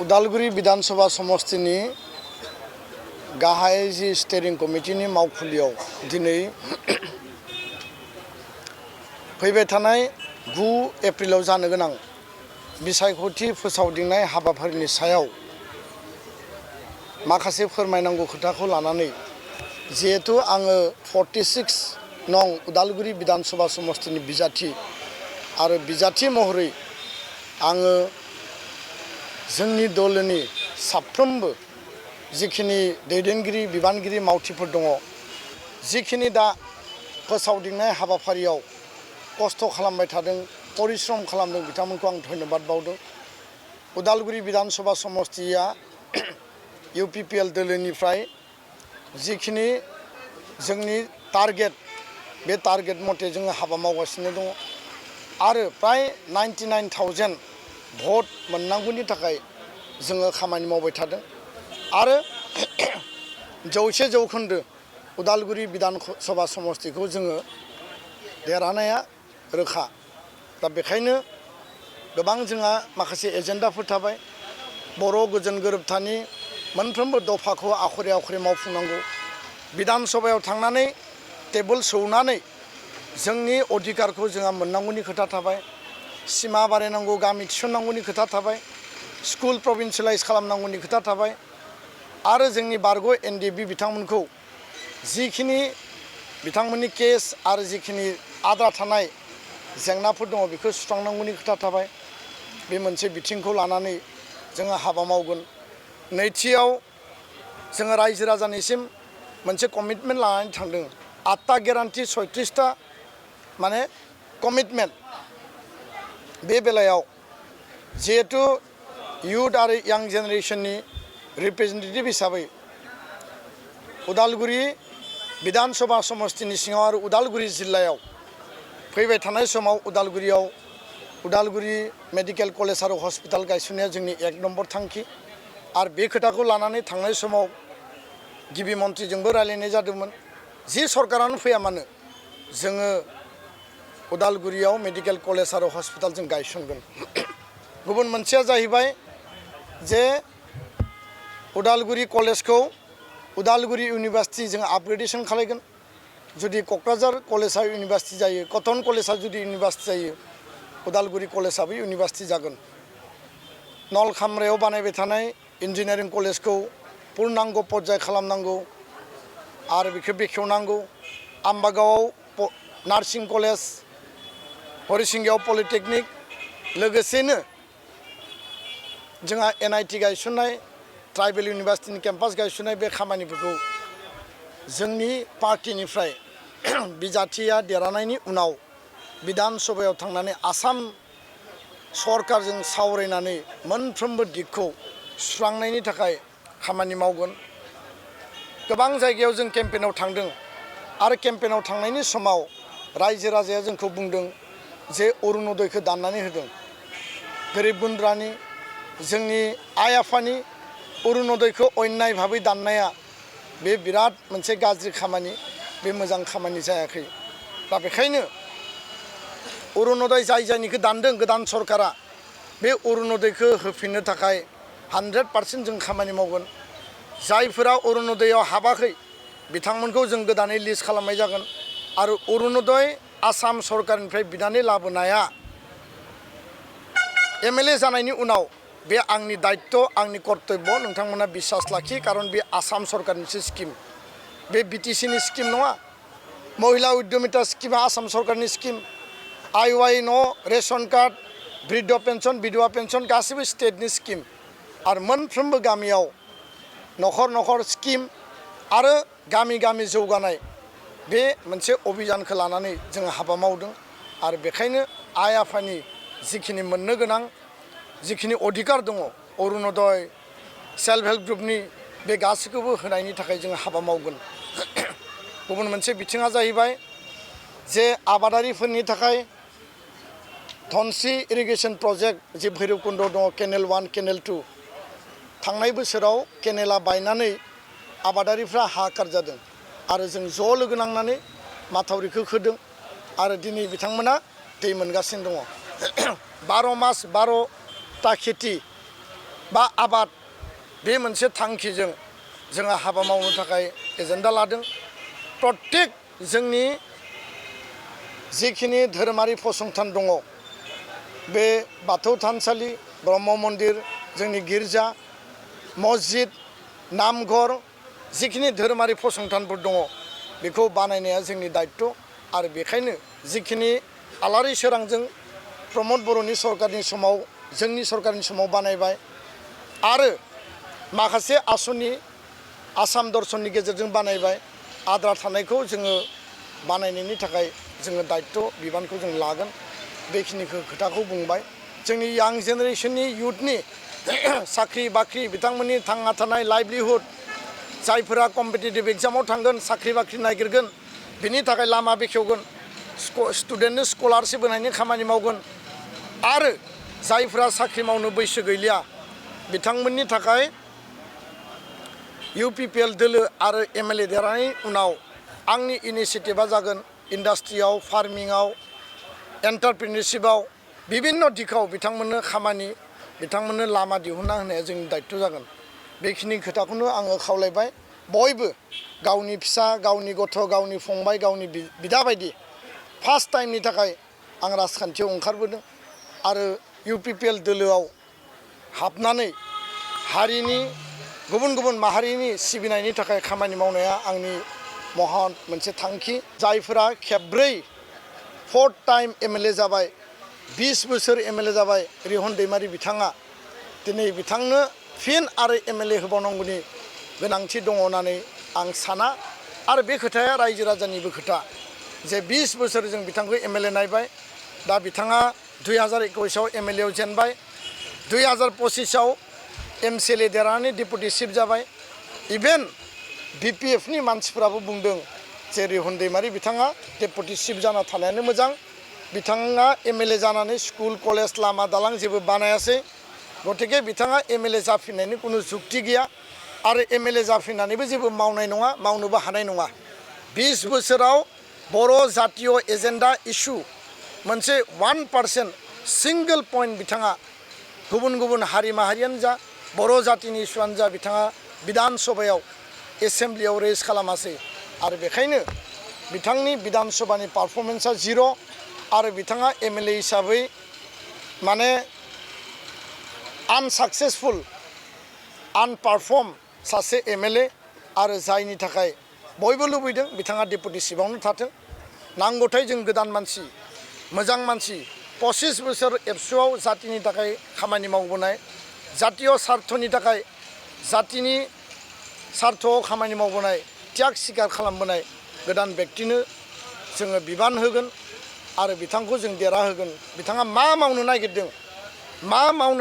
उदालगुरि विधानसभा समष्टिनि गाहाय जि स्टेरिं कमिटिनि मावखुलियाव दिनै फैबाय थानाय 9 एप्रिलाव जानो गोनां बिसायख'थि फोसावदिंनाय हाबाफारिनि सायाव माखासे फोरमायनांगौ खोथाखौ लानानै जिहेतु आङो 46 नं उदालगुरि विधानसभा समष्टिनि बिजाथि आरो बिजाथि महरै आङो जोंनि दलनि साफ्रोमबो जिखिनि दैदेनगिरि बिबानगिरि मावथिफोर दङ जिखिनि दा फोसावदिंनाय हाबाफारियाव खस्थ' खालामबाय थादों परिश्रम खालामदों बिथांमोनखौ आं धन्यबाद बावदों। उदालगुरि विधानसभा समष्टिया UPPL दोलोनिफ्राय जिखिनि जोंनि टारगेट बे टारगेट मथे जोङो हाबा मावगासिनो दङ आरो प्राय 99,000 भट मोननांगौनि थाखाय जोङो खामानि मावबाय थादों आरो 100% उदालगुरि विधानसभा समष्टिखौ जोङो देरहानाया रोखा। दा बेखायनो गोबां जोंहा माखासे एजेन्डाफोर थाबाय बर' गोजोन गोरोबथानि मोनफ्रोमबो दफाखौ आखरे आखरे मावफुंनांगौ विधानसभायाव थांनानै टेबोल सौनानै जोंनि अधिकारखौ जोंहा मोननांगौनि खोथा थाबाय सिमा बारायनांगौ गामि थिसननांगौनि खोथा थाबाय स्कुल प्रभिन्सियेलाइज खालामनांगौनि खोथा थाबाय आरो जोंनि बारग' NDB बिथांमोनखौ जिखिनि बिथांमोननि केस आरो जिखिनि आद्रा थानाय जेंनाफोर दङ बेखौ सुस्रांनांगौनि खोथा थाबाय। बे मोनसे बिथिंखौ लानानै जोङो हाबा मावगोन। नैथियाव जोङो रायजो राजानिसिम मोनसे कमिटमेन्ट लानानै थांदों 8टा गेरान्टि 36टा माने कमिटमेन्ट। बे बेलायाव जिहेतु इयुथ आरो यां जेनेरेशननि रिप्रेजेन्टेटिभ हिसाबै उदालगुरि विधानसभा समष्टिनि सिङाव आरो उदालगुरि जिल्लायाव फैबाय थानाय समाव उदालगुरि मेडिकेल कलेज आरो हस्पिटाल गायसननाया जोंनि 1 नम्बर थांखि आरो बे खोथाखौ लानानै थांनाय समाव गिबि मन्थ्रिजोंबो रायलायनाय जादोंमोन जि सरकारानो फैया मानो जोङो उदालगुरियाव मेडिकेल कलेज आरो हस्पिटाल जों गायसनगोन। गुबुन मोनसेया जाहैबाय जे उदालगुरि कलेजखौ उदालगुरि इउनिभार्सिटि जों आपग्रेडेसन खालामगोन। जुदि क'क्राझार कलेजआ इउनिभार्सिटि जायो कटन कलेजआ जुदि इउनिभार्सिटि जायो उदालगुरि कलेजआबो इउनिभार्सिटि जागोन। नलखामरायाव बानायबाय थानाय इन्जिनियारिं कलेजखौ पूर्णांग पर्याय खालामनांगौ आरो बेखौ बेखेवनांगौ। आम्बागावआव नार्सिं कलेज हरिसिंगायाव पलिटेकनिक लोगोसेनो जोंहा NIT गायसननाय ट्राइबेल इउनिभार्सिटिनि केम्पास गायसननाय बे खामानिफोरखौ जोंनि पार्टिनिफ्राय बिजाथिया देरहानायनि उनाव विधानसभायाव थांनानै आसाम सरकारजों सावरायनानै मोनफ्रोमबो दिगखौ सुस्रांनायनि थाखाय खामानि मावगोन। गोबां जायगायाव जों केम्पेइनाव थांदों आरो केम्पेइनाव थांनायनि समाव रायजो राजाया जोंखौ बुंदों जे अरुणोदयखौ दाननानै होदों। गोरिब गुन्द्रानि जोंनि आइ आफानि अरुणोदयखौ अन्याय भाबै दाननाया बे बिराद मोनसे गाज्रि खामानि बे मोजां खामानि जायाखै। दा बेखायनो अरुणोदय जाय जायनिखौ दानदों गोदान सरकारा बे अरुणोदयखौ होफिननो थाखाय 100% जों खामानि मावगोन। जायफोरा अरुणोदयआव हाबाखै बिथांमोनखौ जों गोदानै लिस्ट खालामनाय जागोन आरो अरुणोदय आसाम सरकारनिफ्राय बिनानै लाबोनाया MLA जानायनि उनाव बे आंनि दायित्व आंनि कर्तब्य नोंथांमोना बिसास लाखि खारन बे आसाम सरकारनिसो स्किम बे BTC नि स्किम नङा। महिला उद्यमिता स्किमा आसाम सरकारनि स्किम IY न' रेशन कार्ड वृद्ध पेन्सन विधवा पेन्सन गासिबो स्टेटनि स्किम आरो मोनफ्रोमबो गामियाव नखर नखर स्किम आरो गामि गामि जौगानाय बे मोनसे अभियानखौ लानानै जोङो हाबा मावदों आरो बेखायनो आइ आफानि जिखिनि मोननो गोनां जिखिनि अधिकार दङ अरुणोदय सेल्फ हेल्प ग्रुपनि बे गासैखौबो होनायनि थाखाय जोङो हाबा मावगोन। गुबुन मोनसे बिथिङा जाहैबाय जे आबादारिफोरनि थाखाय धनस्रि इरिगेसन प्रजेक्ट जे भैरबकुन्द दङ केनेल 1 केनेल 2 थांनाय बोसोराव केनेला बायनानै आबादारिफ्रा हाहाकार जादों आरो जों ज' लोगो नांनानै माथावरिखौ खोदों आरो दिनै बिथांमोना दै मोनगासिनो दङ। 12 मास 12टा खेथि बा आबाद बे मोनसे थांखिजों जोंहा हाबा मावनो थाखाय एजेन्डा लादों। प्रत्येक जोंनि जिखिनि धोरोमारि फसंथान दङ बे बाथौ थानसालि, ब्रह्म मन्दिर, जोंनि गिर्जा, मस्जिद, नामघर जिखिनि धोरोमारि फसंथानफोर दङ बेखौ बानायनाया जोंनि दायित्व। आरो बेखायनो जिखिनि आलारि सोरांजों प्रमद बर'नि सरकारनि समाव जोंनि सरकारनि समाव बानायबाय आरो माखासे आसनि आसाम दर्शननि गेजेरजों बानायबाय, आद्रा थानायखौ जोङो बानायनायनि थाखाय जोङो दायित्व बिबानखौ जों लागोन। बेखिनिखौ खोथाखौ बुंबाय। जोंनि यां जेनेरेसननि इयुथनि साख्रि बाख्रि बिथांमोननि थांना थानाय लाइभलिहुड जायफोरा कम्पिटिटिभ एग्जामाव थांगोन साख्रि बाख्रि नागिरगोन बिनि थाखाय लामा बेखेवगोन, स्टुडेन्टनो स्कलारशिप होनायनि खामानि मावगोन आरो जायफोरा साख्रि मावनो बैसो गैलिया बिथांमोननि थाखाय UPPL दोलो आरो MLA देरहानायनि उनाव आंनि इनिसियेटिभा जागोन इन्डास्ट्रियाव, फार्मिङाव, एन्टारप्रिनियरशिपआव बिभिन्न दिखाव बिथांमोननो खामानि, बिथांमोननो लामा दिहुनना होनाया जोंनि दायित्व जागोन। बेखिनि खोथाखौनो आङो खावलायबाय। बयबो गावनि फिसा, गावनि गथ', गावनि फंबाय, गावनि बिदा बायदि फार्स्ट टाइमनि थाखाय आं राजखान्थियाव ओंखारबोदों आरो UPPL दोलोआव हाबनानै हारिनि गुबुन गुबुन माहारिनि सिबिनायनि थाखाय खामानि मावनाया आंनि महान मोनसे थांखि। जायफोरा खेबब्रै 4th टाइम MLA जाबाय, 20 बोसोर MLA जाबाय रिहन दैमारि बिथाङा, दिनै बिथांनो फिन आरो MLA होबावनांगौनि गोनांथि दङ होननानै आं साना। आरो बे खोथाया रायजो राजानिबो खोथा जे 20 बोसोर जों बिथांखौ MLA नायबाय, दा बिथाङा 2021आव MLA आव जेनबाय, 2025आव MCLA देरहानानै डेपुटि चिफ जाबाय। इभेन BPFनि मानसिफोराबो बुंदों जे रिहन दैमारि बिथाङा डेपुटि चिफ जाना थानायानो मोजां, बिथाङा MLA जानानै स्कुल कलेज लामा दालां जेबो बानायासै, गतिके बिथाङा MLA जाफिननायनि कुनु जुक्ति गैया आरो MLA जाफिननानैबो जेबो मावनाय नङा, मावनोबो हानाय नङा। 20 बोसोराव बर' जातीय एजेन्डा इस्यु मोनसे 1% सिंगल पइन्ट बिथाङा गुबुन गुबुन हारि माहारियानो जा बर' जातिनि इस्युआनो जा बिथाङा बिधान सभायाव एसेम्ब्लियाव रेज खालामासै आरो बेखायनो बिथांनि बिधान सभानि पारफरमेन्सआ 0 आरो बिथाङा MLA हिसाबै माने आनसाक्सेसफुल आनपारफर्म सासे MLA आरो जायनि थाखाय बयबो लुबैदों बिथाङा डेपुटि चिफआवनो थाथों। नांगौथाय जों गोदान मानसि, मोजां मानसि 25 बोसोर एबसुआव जातिनि थाखाय खामानि मावबोनाय, जातीय सार्थनि थाखाय जातिनि सार्थआव खामानि मावबोनाय, त्याग स्वीकार खालामबोनाय गोदान व्यक्तिनो जोङो बिबान होगोन आरो बिथांखौ जों देरहाहोगोन। बिथाङा मा मावनो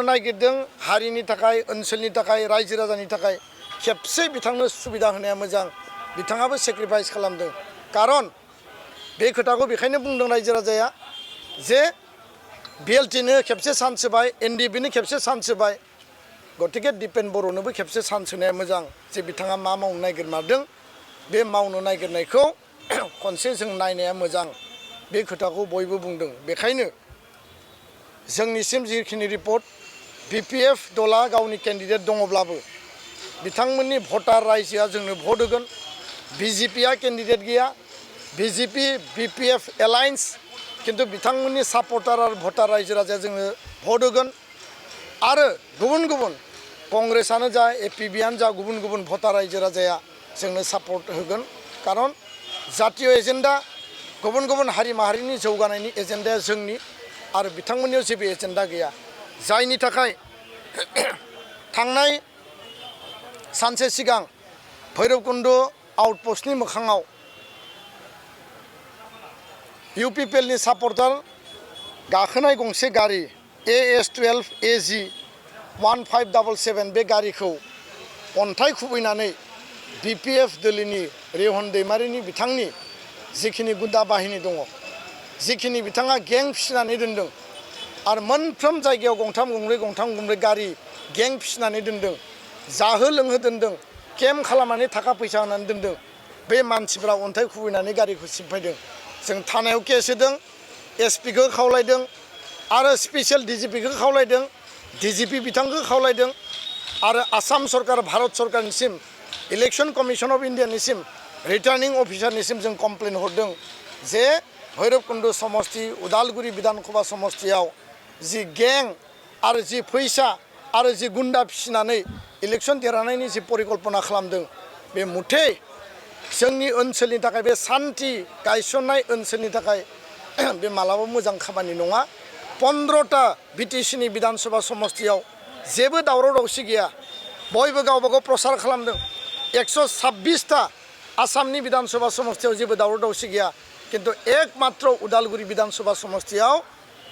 नागिरदों हारिनि थाखाय, ओनसोलनि थाखाय, रायजो राजानि थाखाय खेबसे बिथांनो सुबिदा होनाया मोजां। बिथाङाबो सेक्रिफाइस खालामदों। कारन बे खोथाखौ बेखायनो बुंदों रायजो राजाया जे BLTनो खेबसे चान्स होबाय, NDBनो खेबसे चान्स होबाय, गतिके दिपेन बर'नोबो खेबसे चान्स होनाया मोजां जे बिथाङा मा मावनो नागिरमारदों बे मावनो नागिरनायखौ खनसे जों नायनाया मोजां। बे खोथाखौ बयबो बुंदों। बेखायनो जोंनिसिम जिखिनि रिपर्ट BPF दला गावनि केन्डिडेट दङब्लाबो बिथांमोननि भटार रायजोआ जोंनो भट होगोन। BJPआ केन्डिडेट गैया, BJP BPF एलायन्स, किन्तु बिथांमोननि सापर्टार आरो भटार रायजो राजाया जोंनो भट होगोन आरो गुबुन गुबुन कंग्रेसआनो जा APBआनो जा गुबुन गुबुन भटार रायजो राजाया जोंनो सापर्ट होगोन। कारन जातीय एजेन्डा गुबुन गुबुन हारि माहारिनि जौगानायनि एजेन्डाया जोंनि आरो बिथांमोननियाव जेबो एजेन्डा गैया। जायनि थाखाय थांनाय सानसे सिगां भैरबकुन्द आउटपस्टनि मोखाङाव UPPLनि सापर्टार गाखोनाय गंसे गारि AS12 AG 1577 बे गारिखौ अन्थाइ खुबैनानै BPF दोलोनि रिहन दैमारिनि बिथांनि जिखिनि गुन्दा बाहिनी दङ, जिखिनि बिथाङा गें फिसिनानै दोनदों आरो मोनफ्रोम जायगायाव गंथाम गंब्रै गारि गें फिसिनानै दोनदों, जाहो लोंहो दोनदों, केम्प खालामनानै थाखा फैसा होनानै दोनदों, बे मानसिफ्रा अन्थाइ खुबैनानै गारिखौ सिफायदों। जों थानायाव केस होदों, SPखौ खावलायदों आरो स्पेसियेल DGPखौ खावलायदों DGP बिथांखौ खावलायदों आरो आसाम सरकार भारत सरकारनिसिम इलेक्शन कमिशन अफ इन्डियानिसिम रिटार्निं अफिसारनिसिम जों कमप्लेन हरदों जे भैरबकुंड समष्टि उदालगुरि विधानसभा समष्टियाव जि गें आरो जि फैसा आरो जि गुन्डा फिसिनानै इलेक्शन देरहानायनि जि परिकल्पना खालामदों बे मुथे जोंनि ओनसोलनि थाखाय बे सान्थि गायसननाय ओनसोलनि थाखाय बे मालाबा मोजां खामानि नङा 15टा बिटिसिनि विधानसभा समष्टियाव जेबो दावराव दावसि गैया बयबो गावबा गाव प्रसार खालामदों 126टा आसामनि विधानसभा समष्टियाव जेबो दावराव दावसि गैया किन्तु एकमात्र उदालगुरि विधानसभा समष्टियाव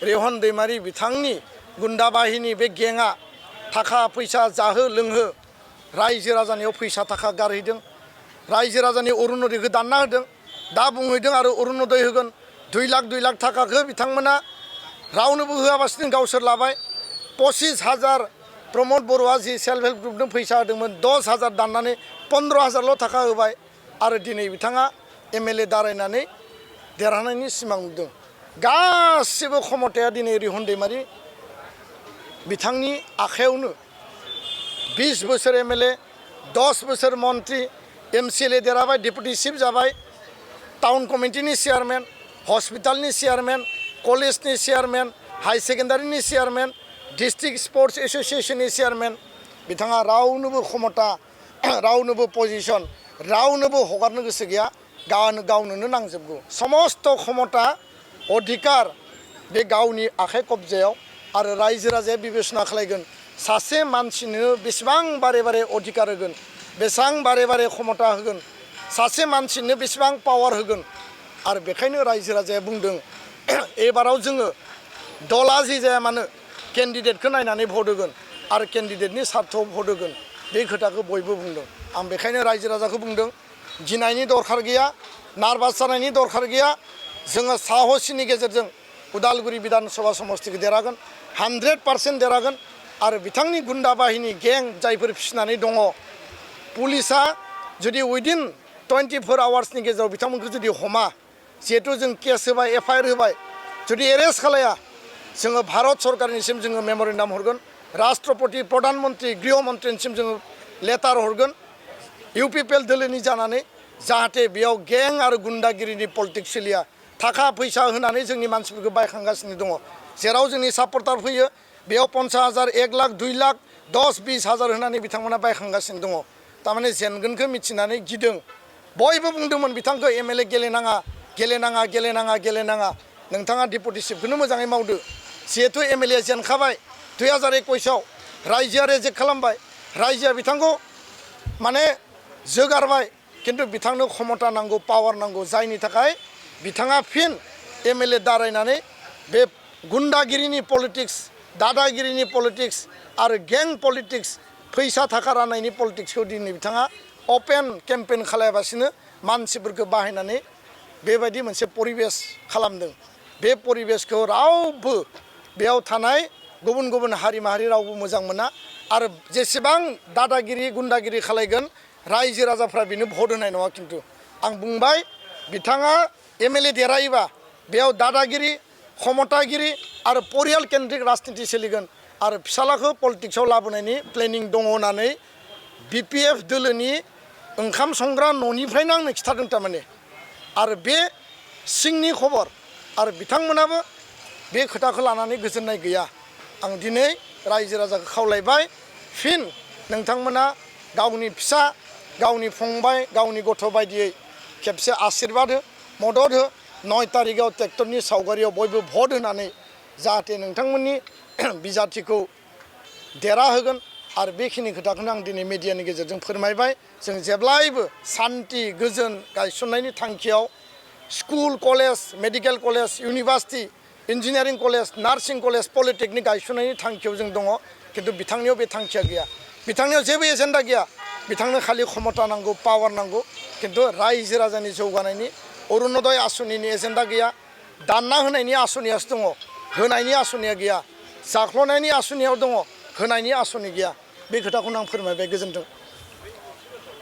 रेहन दैमारी बिथांनि गुन्डा बाहिनी बे गेंआ थाखा फैसा जाहो लोंहो रायजो राजानियाव फैसा थाखा गारहैदों रायजो राजानि अरुणोदयखौ दानना होदों दा बुंहैदों आरो अरुणोदय होगोन 2 लाख थाखाखौ बिथांमोना रावनोबो होआबासिनो गावसोर लाबाय 25,000 प्रमोद बर'आ जि सेल्फ हेल्प ग्रुपनो फैसा होदोंमोन 10,000 दाननानै 15,000ल' थाखा होबाय आरो दिनै बिथाङा MLA दारायनानै देरहानायनि सिमां नुदों गासिबो क्षमताया दिनै रेहन दैमारी बिथांनि आखायावनो 20 बोसोर MLA 10 बोसोर मन्त्रि MCLA देरहाबाय डेपुटि चिफ जाबाय टाउन कमिटिनि चेयारमेन हस्पिटालनि चेयारमेन कलेजनि चेयारमेन हाई सेकेन्डारिनि चेयारमेन डिस्ट्रिक्ट स्पर्ट्स एसोसिएशननि चेयारमेन बिथाङा रावनोबो क्षमता रावनोबो पजिशन रावनोबो हगारनो गोसो गैया गावनो नांजोबगौ समस्त क्षमता अधिकार बे गावनि आखाइ कब्जायाव आरो रायजो राजाया बिबेचना खालायगोन सासे मानसिनो बेसेबां बारे बारे अधिकार होगोन बेसेबां बारे बारे क्षमता होगोन सासे मानसिनो बेसेबां पावार होगोन आरो बेखायनो रायजो राजाया बुंदों एबाराव जोङो दला जि जाया मानो केन्डिडेटखौ नायनानै भट होगोन आरो केन्डिडेटनि सार्थआव भट होगोन बे खोथाखौ बयबो बुंदों आं बेखायनो रायजो राजाखौ बुंदों गिनायनि दरखार गैया नार्भास जानायनि दरखार गैया जोङो साहसनि गेजेरजों उदालगुरि विधानसभा समष्टिखौ देरहागोन 100% देरहागोन आरो बिथांनि गुन्डा बाहिनी गें जायफोर फिसिनानै दङ पुलिसा जुदि उइदिन 24 आवार्सनि गेजेराव बिथांमोनखौ जुदि हमा जिहेतु जों केस होबाय FIR होबाय जुदि एरेस्ट खालाया जोङो भारत सरकारनिसिम जोङो मेम'रेन्डाम हरगोन राष्ट्रपति प्रधानमन्त्री गृहमन्त्रिनिसिम जोङो लेटार हरगोन UPPL दोलोनि जानानै जाहाथे बेयाव गें आरो गुन्डागिरिनि पलिटिक्स सोलिया थाखा फैसा होनानै जोंनि मानसिफोरखौ बायखांगासिनो दङ जेराव जोंनि सापर्टार फैयो बेयाव 50,000 1 लाख 2 लाख 10-20 हाजार होनानै बिथांमोना बायखांगासिनो दङ तारमाने जेनगोनखौ मिथिनानै गिदों बयबो बुंदोंमोन बिथांखौ MLA गेलेनाङा नोंथाङा डेपुटि चिफखौनो मोजाङै मावदो जिहेतु MLA जेनखाबाय 2021आव रायजोआ रिजेक्ट खालामबाय रायजोआ बिथांखौ माने जोगारबाय किन्तु बिथांनो क्षमता नांगौ पावार नांगौ जायनि थाखाय बिथाङा फिन MLA दारायनानै बे गुन्डागिरिनि पलिटिक्स दादागिरिनि पलिटिक्स आरो गें पलिटिक्स फैसा थाखा राननायनि पलिटिक्सखौ दिनै बिथाङा अपेन केम्पेन खालायाबासिनो मानसिफोरखौ बाहायनानै बेबायदि मोनसे परिबेस खालामदों बे परिबेसखौ रावबो बेयाव थानाय गुबुन हारि माहारि रावबो मोजां मोना आरो जेसेबां दादागिरि गुन्डागिरि खालायगोन रायजो राजाफ्रा बेनो भट होनाय नङा किन्तु आं बुंबाय बिथाङा MLA देरहायोबा बेयाव दादागिरि क्षमतागिरि आरो परियाल केन्द्रिक राजनिति सोलिगोन आरो फिसालाखौ पलिटिक्सआव लाबोनायनि प्लेनिं दङ होननानै BPF दोलोनि ओंखाम संग्रा न'निफ्रायनो आंनो खिथादों तारमाने आरो बे सिंनि खबर आरो बिथांमोनाबो बे खोथाखौ लानानै गोजोननाय गैया आं दिनै रायजो राजाखौ खावलायबाय फिन नोंथांमोना गावनि फिसा गावनि फंबाय गावनि गथ' बायदियै खेबसे आशीर्बाद हो मदद हो 9 तारिखआव ट्रेक्टरनि सावगारियाव बयबो भट होनानै जाहाथे नोंथांमोननि बिजाथिखौ देरहाहोगोन आरो बेखिनि खोथाखौनो आं दिनै मिडियानि गेजेरजों फोरमायबाय जों जेब्लायबो सान्थि गोजोन गायसननायनि थांखियाव school college medical college university engineering college nursing college polytechnic गायसननायनि थांखियाव जों दङ किन्तु बिथांनियाव बे थांखिया गैया बिथांनियाव जेबो एजेन्डा गैया बिथांनो खालि क्षमता नांगौ पावार नांगौ किन्तु रायजो राजानि जौगानायनि अरुणोदय आसनिनि एजेन्डा गैया दानना होनायनि आसनियासो दङ होनायनि आसनिया गैया जाख्ल'नायनि आसनियाव दङ होनायनि आसनि गैया बे खोथाखौनो आं फोरमायबाय गोजोन्थों